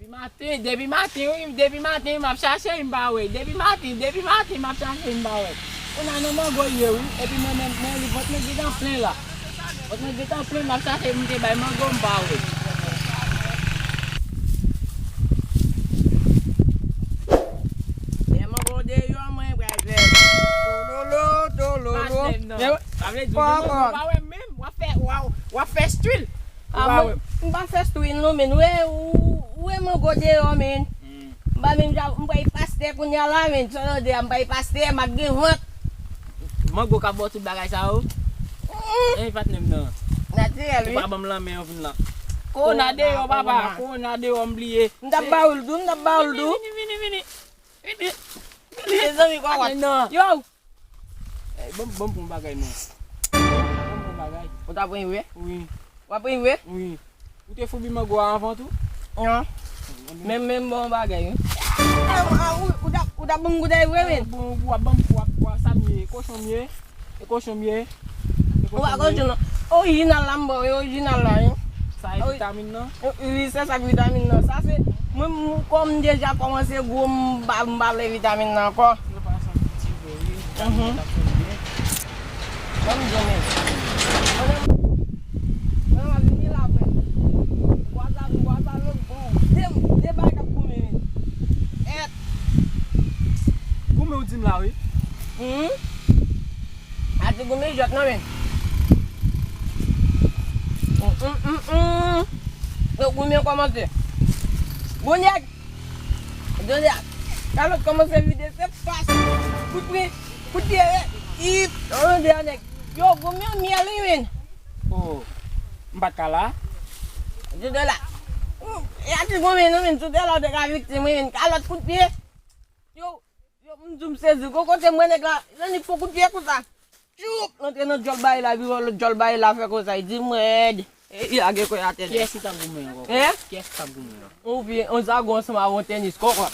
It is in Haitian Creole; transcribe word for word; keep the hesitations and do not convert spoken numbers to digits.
Maten, depi maten, wi, depi maten, m ap chache, m pa wè. Depi maten, depi maten, m ap chache, m pa wè. Kounye a nan mango l ye, wi. Epi mwen menm, mwen, li vant mwen gentan plen la. Vant mwen gentan plen, m ap chache, m te bay mango, m pa wè. Lè mango deyò, mwen pral fè tololo, tololo. Pa jwenn non. Sa vle di, w pa wè m menm, w ap fè, w ap, w ap fè stwil. Ah, mwen, m pa fè stwil non, men w wè, ou, ou wè mango deyò, men. M pa menm jan, m pral pastè kounye a la, men. Sa w tande a, m pral pastè, m ap gen vant. Mango ka ba w tout bagay sa yo. Mm. Ey, patnè m nan. Natirèl, wi. Ou pa ban m lanmen, ou vin la. Kowona deyò, papa. Kowona deyò, m bliye. M t ap ba ou l tou, m t ap ba ou l tou. Vini, vini, vini, vini. Vini. Vini. Mezanmi, kwa, kwa. Yo. Eh, ban m, ban m pran yon bagay non. Ban m pran yon bagay. Ou ta pran vre? Wi. W ap pran vre? Wi. Ou te foubi mango a anvan tou? Non. Men, men m ba w yon bagay, wi. Eh, ah, ou, ou ta, ou ta ban m goute vre, men? Bon, w ap ban m, w ap, w ap, sa m ye, kochon m ye. E kochon m ye. E kochon m ye. Ou pa kochon non. Orijinal la m ba w, wi, orijinal la, wi. Sa e vitamin nan? Wi, se sa k vitamin nan. Sa se, mwen, m, kòm m deja kòmanse gwo, m pa, m pa vle vitamin nan ankò. Se pa sa m di vre, wi. Vitamin nan t ap fè m byen. Ban m di w, men. Mwen, mwen, m ap vini la, frè. Bwa sa, bwa sa, lòt bon. De, de bagay k ap goumen, men. Èt. Goumen ou di m la, wi. Mhm. A ti goumen jwèt nan men. Mm, mm, mm, mm. Yo, goumen kòmanse. Bon nèg. Jodi a, kalòt kòmanse vide, se pas. Kout pye, kout pye, e, i, yo, jodi a nèg. Yo, goumen an myèl, wi, men. Oh, m pa t ka la. Jodi a la. Mm, e a ti goumen, non, men, tout lè w te ka viktim, wi, men. Kalòt kout pye. Yo, Yo, m di w m sezi. Gon kote m wè nèg la, Zanik fè yon kout pye konsa. Tchoup! L antre nan djòl bagay la, epi wè lòt djòl bagay la fè konsa. Li di m rèd. E, li lage kò l atè nèt. Kiyès ki t ap goumen ankò? Hein? Kiyès ki t ap goumen an? Yon pye, yon zago ansanm avè yon tenis kòkòt.